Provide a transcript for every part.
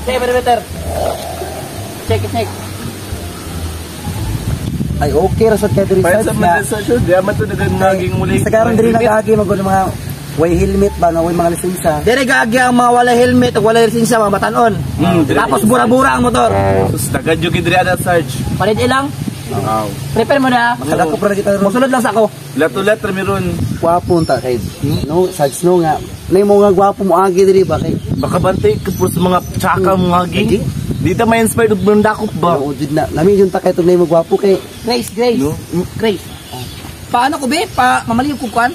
Check perimeter. Check, check. Ay, okay ra sad kay diri Pahit Sarge sa nga. mga Sarge, di man to naging muli. Sa karon diri nagaagi magud mga way helmet ba nga way mga lisensya. Dire gaagi ang mga wala helmet ug wala lisensya mga batanon. Dire- Tapos bura-bura ang motor. Sus, daghan jud diri ana, Sarge. Palit ilang. Wow. Prepare mo na. Makadako pa ra kita ron. Musulod lang sa ako. Lat-ulat ra meron. Gwapo ta kay no Sarge no nga. Nay mo nga gwapo mo agi diri ba kay Baka bantay ka po sa mga tsaka mga agi. Agi? Di ta ma-inspired og mundakop ba? Oo, jud na. Lami jud ta kay tunay mo gwapo kay Grace, Grace. No? Grace. Paano ko be? Pa mamali yung kukuan?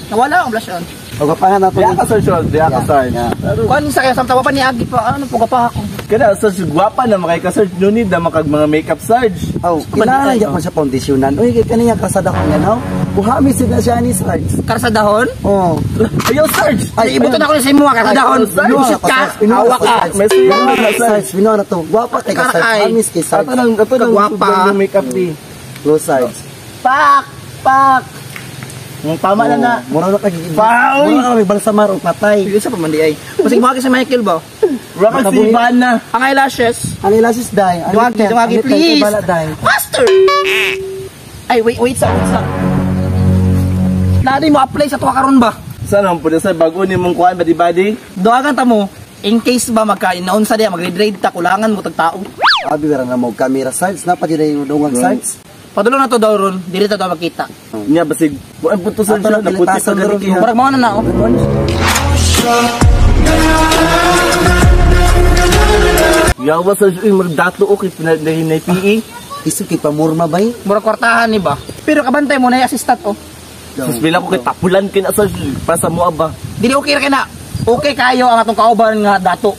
Nawala ang blush on. Og gapahan nato. Diya ka, Sarge, oh. Diya ka, Sarge. Yeah. Kuan sa kaya samtawa pa ni Agi pa ano po pa ako. Kada Sarge, gwapa na makay ka, Sarge. No need na makag mga makeup, Sarge. Oh, kailangan gyud man siya foundationan. Uy, kay kaniya krasada ko yan, how? Buhami sid na siya ni Sarge. Karsadahon? Oh. Ayaw, Sarge! Ay, ibuto na ako sa imo karsadahon. Ay, Lusit ka, awa ka. May suyo na, Sarge. Sarge, bino na to. Gwapa kay ka Sarge. Karakay. Hamis kay Sarge. Ato nang Kagwapa. yung makeup ni. Go Sarge. Pak, pak. Ang tama na na. Mura na kag Paoy! Mura na kag balsamar og patay. Isa pa man di ay. Basig mo sa Michael ba? Raka si Ivana. Ang eyelashes. Ang eyelashes day. Ang Duwagi, lip tint, duwagi, ang lip tint, please. bala day. Faster! Ay, wait, wait sa, wait sa. Nadi mo apply sa tuwa karon ba? Saan ang pwede sa bago ni mong kuan badi badi? Duwagan ta mo, in case ba magka inaunsa diya mag-grade ta kulangan mo tag tao. Abi wala na mo camera Sarge. Napa jud ay dungag Sarge. Padulong na to daw ron, dili ta daw makita. Nya basig buan po to Sarge Ato lang na puti pilitasan pa ron. gani. Murag mao na na oh. Yawa Sarge uy murag dato okay pinahinay PE. Isip kay pamurma bay. Murag kwartahan ni ba? Pero kabantay mo na yung assistant oh. Sus bila ko kay tapulan kay na Sarge para sa mua ba. Dili okay ra kay na. Okay kayo ang atong kauban nga dato.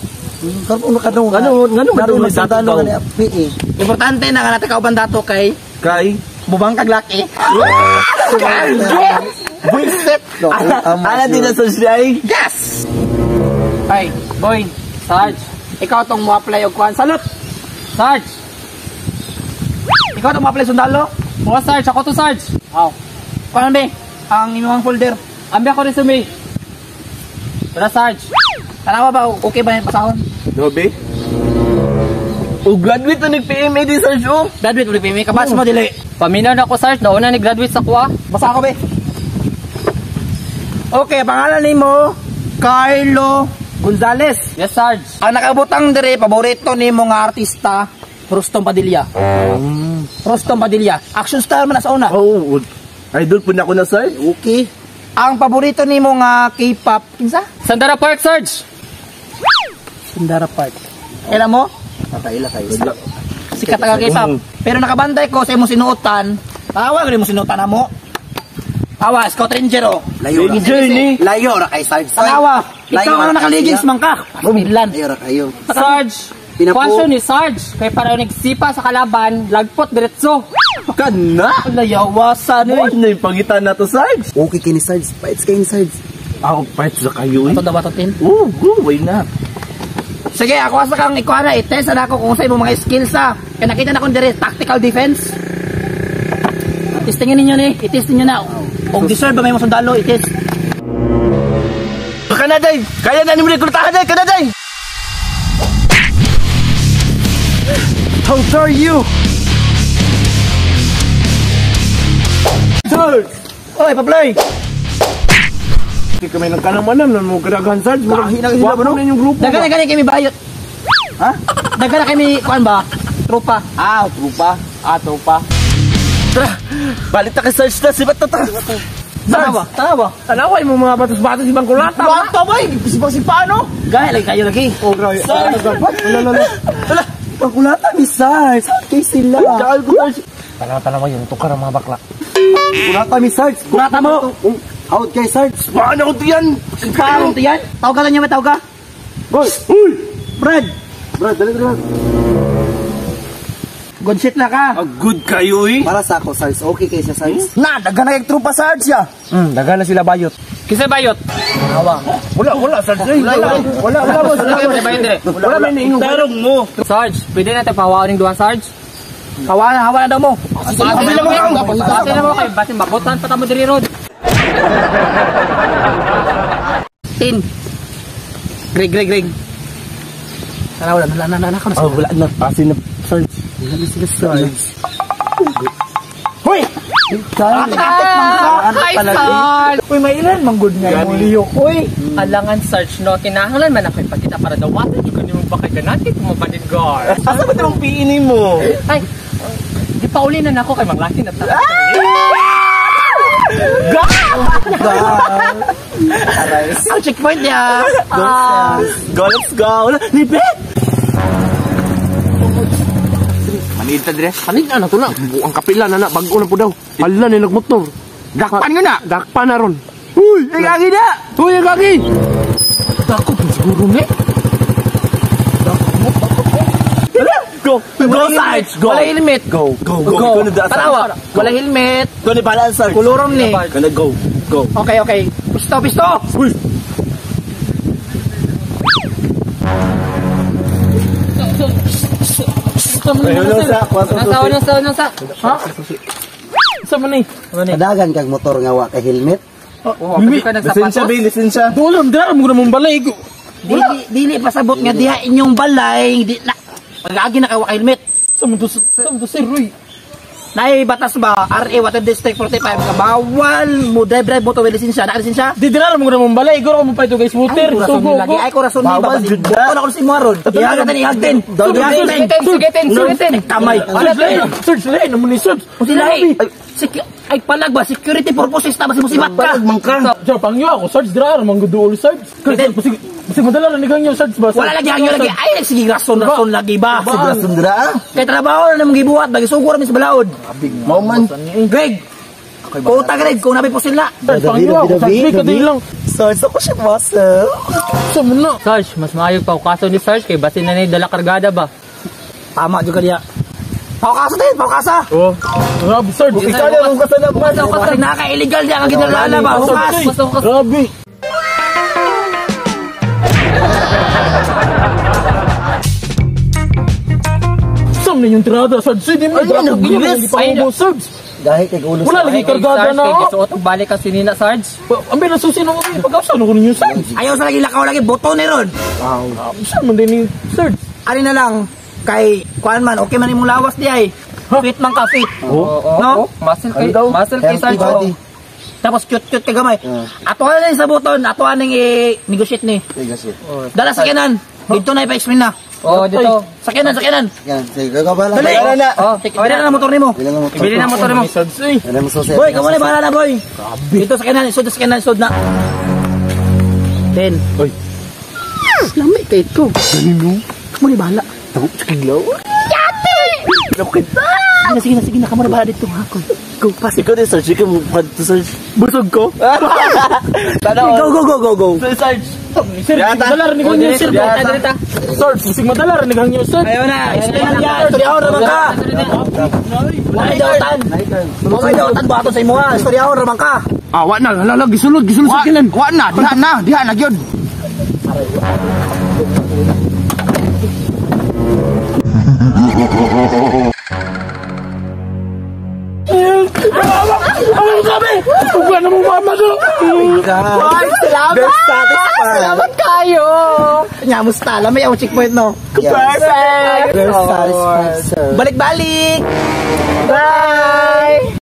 Karon ka dong. Ngano- ngano man daw Karon may dato dato daw? nga PE. Importante na nga natin kauban dato kay Kay bubang kag laki. Buisit. No, tama Ana din na siya. Sarge ay. Yes! Ay, boy, Sarge. Ikaw tong mo-apply og kuan. Salute. Sarge! Ikaw tong mo-apply sundalo. Mga Sarge, ako to Sarge! Aw. Kuan be? Ang imong folder. Ambi ako resume. Tara Sarge! Tanawa ba okay ba yung basahon? Dobe. O graduate na nag PMA di Sarge oh. Graduate ulit may kabats mo dili. Paminaw na ako Sarge, nauna ni graduate sa kuha. Basa ako be. Okay, pangalan nimo Carlo Gonzales. Yes Sarge! Ang nakabutang dire paborito nimo nga artista Rustom Padilla. Rustom Padilla. Action star man na sa una. Oh, idol po na ako na Sarge. Okay. Ang paborito nimo nga K-pop kinsa? Sandara Park Sarge! Sundara Park. Kailan mo? Pakaila kayo. Sikat ang K-pop. Pero nakabantay ko sa imong sinuotan. Tawa gud imong sinuotan na mo. Tawa, Scout Ranger oh. Layo ra. Ranger ni. Layo ra kay Sarge. Tanawa. Layo Ikaw ra ano kay nakaligings siya. man ka. Milan. Layo ra kayo. Sarge! Pinapo- Kwasyo ni Sarge! Kay para nagsipa sa kalaban, lagpot diretso! Kana. Layawasan Ano eh. na yung pangitan na to Sarge? Okay kay ni Sarge. Paits kay ni Sarge. Ako part sa kayo eh. Ito daw ba to, Tin? Oh, go, why not? Sige, ako sa kang ikuha na, i-test na ako kung sa imong mga skills ha. Kaya nakita na akong dire, tactical defense. Testingin ninyo ni, i-test ninyo na. Kung deserve ba may mga sundalo, i-test. Kanaday! Kaya na ni mo rekrutahan day! Kanaday! How dare you? Sarge! Oy, paplay! Di kami ng kanang manam na mo kadaghan Sarge. Kahi na sila ba, no? na yung grupo. Dagan na gani kami bayot. Ha? Dagan na kami, kuan ba? Tropa. Ah, trupa. Ah, trupa. Tara! Balik ta kay Sarge na! Sibat na ta! Tanawa, tanawa. Tanaway mo mga batos-batos ibang kulata! Kulata ba? Sipa-sipa no? Gaya lagi kayo lagi. Oh, grabe. Sarge! Wala, wala, wala. Pagkulata ni Sarge. Kay sila. Dahil ko, Sarge. Tanaw-tanaw yung tukar ang mga bakla. Kulata ni Sarge. Kulata mo. Out kay Sarge. Paano ko diyan? Parang to yan. Tawag ka lang niya, may tawag ka. Hoy! Uy! Brad, Brad, dali dali. good shit na ka. Ah, good kayo eh. Para sa ako Sarge. Okay kay siya Sarge. Na, dagan na yung tropa Sarge ya. Daga na sila bayot. Kisa bayot! Wala, wala, Sarge. Ay, Wala, wala, wala, boss. Wala kayo bayot dire. Wala, may naingon. Tarong mo. Sarge, pwede natin pahawaon ng duha Sarge? Hawa na, hawa na daw mo. Basin na mo kayo! Basin na mo kayo! Basin mabutan pa tamo diri rod! Tin. Greg, Greg, Greg. Tara, wala na na na na. Oh, wala na pasin na Sarge. Wala na sila, Sarge. Hoy! Atik man ka. Hi, Sarge! Uy, may ilan man good nga mo lihok. Uy, Alangan, Sarge, no? Kinahanglan man ako ipakita para dawatan yung kanimong baka ganati kumabanid guard. Asa ba itong piinin mo? Ay, di pa uli na nako kay manglaki na ta. Ang checkpoint niya. Go, let's go. Libet! Manid ta dire. Kanig na to na. Ang kapila na na bag-o na po daw. Hala ni nagmotor. Dakpan nga na. Dakpan na ron. Uy, ay gagi na. Uy, ang gagi. Dako po siguro ni. Go. Go, Sarge. Go. Wala helmet. Go. Go, go. Go. Go, Tanawa. Wala helmet. Go ni balaan, Sarge. Kuluron ni. Gonna go. Go. Okay, okay. Pisto, pisto. Uy. Nasa, nasa. Ha? Sa man ni? Padagan kag motor nga wa kay helmet. Oh, ka Lisensya, nagsapatos. be, lisensya. Dulam dara mo na mong balay. Dili, dili pasabot nga diha inyong balay. Di na. Pag-agi na kayo helmet. Sa man to sir Roy. Nay batas ba RA Water District 45 nga bawal mo drive drive motor with lisensya. Naka lisensya? Di dara mo na mong balay. Igor mo pa ito guys motor. Ay, Sugo lagi. ko. Ay, kurason ni Bawal, ba? jud na. Ako na sa imo ron. Ihag din, ihag din. Ihag din. Sugitin, sugitin. Kamay. Search lain naman ni Sarge. Kung sila ay, ay palag ba, security purposes na ba, simusibat ka. Palag man ka. Sir, pangyo ako, Sarge, dira ra man gud Sarge. Pwede. Kasi kasi madala ra ni gangyo Sarge ba? Wala lagi hangyo lagi. Ay, nagsige rason, rason lagi ba? Rason dira ah. Kay trabaho na namang gibuhat, bagi sugo ra mi sa balaod. Mao man. Greg, Kota Greg, kung nabi po sila. Sarge, pangyo ako, Sarge, kadili lang. Sarge, ako siya muscle. Sa man na. Sarge, mas maayo pa kaso ni Sarge kay basin na ni dala kargada ba. Tama juga dia. Paukasa din, paukasa. Oh. Grabe, Sarge. Ikaw na mong kasalaman. Kasi naka-illegal diya ang ginalala ba? Hukas. Grabe. Sam na yung tirada, Sarge. Hindi mo Ay, nagbilis. Ay, Sarge. Dahil kay ulo Wala lagi kargada na. Kay gisuot og balik ang sinina, Sarge. Ang binasusin ako kayo. Pag-asa na ko ninyo, Sarge. Ayaw sa lagi lakaw lagi, boto ni ron. Saan man din ni Sarge? Ani na lang, kay kuan man, okay man imong lawas di ay. Fit man ka, fit. Oo, No? muscle kay muscle kay Healthy Sarge. body. Tapos cute-cute kay gamay. Ato na sa buton, ato aning i-negotiate ni. Sige, sige. Dala sa kanan. Dito na ipa-explain na. Oh, dito. Sa kanan, sa kanan. Yan, sige, go bala. Dali. Wala na. Oh, Dala na motor nimo. Bilang mo. Ibili na motor mo. Sarge, eh. Ano mo susi? Boy, kamo na bahala na, boy. Dito sa kanan, isod sa kanan, isod na. 10. Oy. Lami kay ko. Ganino. Kamo ni bahala. Kiglaw. Yate! Sige na, sige na, sige na. Kamo na bahala dito. Ha? Go, go, pass. Ikaw din, Sarge. Ikaw mo to, Sarge. Busog ko. Sana Go, go, go, go, go. Sarge. Sir, madala ra ni gangyo, sir. Dito, dito. Sarge, bisig madala ra ni gangyo, sir. Ayaw na. Explain na niya. Istoryahon raman ka. Walay dautan. Walay dautan ba ato sa imo ha? Istoryahon raman ka. Ah, wa na. Hala, gisulod, gisulod sa kilan. Wa na, diha na gyud. Ano sabi? Huwag na mo mama do. Ay, salamat. Best satisfied. Salamat kayo. Nyamusta. Lamay ang checkpoint no. Perfect. Best satisfied, sir. Balik-balik. Bye.